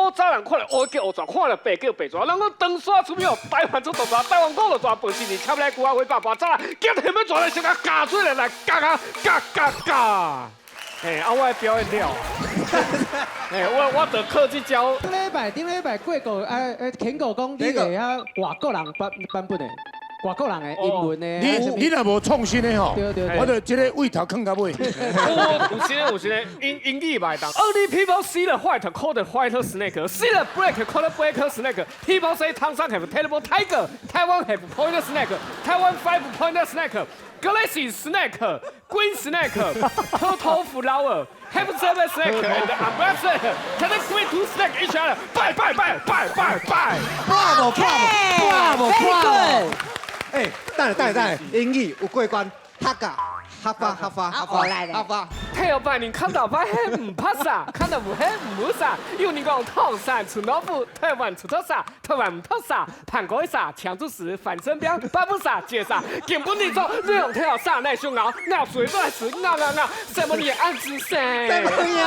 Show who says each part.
Speaker 1: 古早人看著烏叫烏蛇，看著白叫白蛇。人講長沙出名，台灣出大蛇，台灣五路蛇，報新年插來龜仔火百八早，今天欲蛇來先共咬出來來，咬咬咬咬咬。哎，啊，我的表演了。哎，我就靠這招。
Speaker 2: 頂禮拜過個肯哥講你會曉外國人版本的，外國人的英文的。
Speaker 3: 你若無創新的吼，我就這个位頭囥到尾。
Speaker 1: 有時咧，有時咧，英語嘛會當。Only people see the white, call the white snake. See the black, call the black snake. People say 唐山 have terrible tiger. 台灣 have point snake. 台灣 five point snake. Glassy snake, green snake, turtle flower, have seven snake and umbrella snake. Can they greet two snake each other? Bye bye bye bye bye bye.
Speaker 4: Bravo bravo bravo bravo！
Speaker 5: 哎，等下等下等下，英語有過關，客家，客家客家客家客家。
Speaker 1: 頭擺年看到擺係毋拍啥，看到無係毋啥。有人講唐山出老虎，台灣出頭蛇，台灣毋脫沙，盤古沙，強主事，反身邊，八不沙，接啥？根本你做你用跳啥？來想咬咬水都來吃咬咬咬，什麼你暗自噻？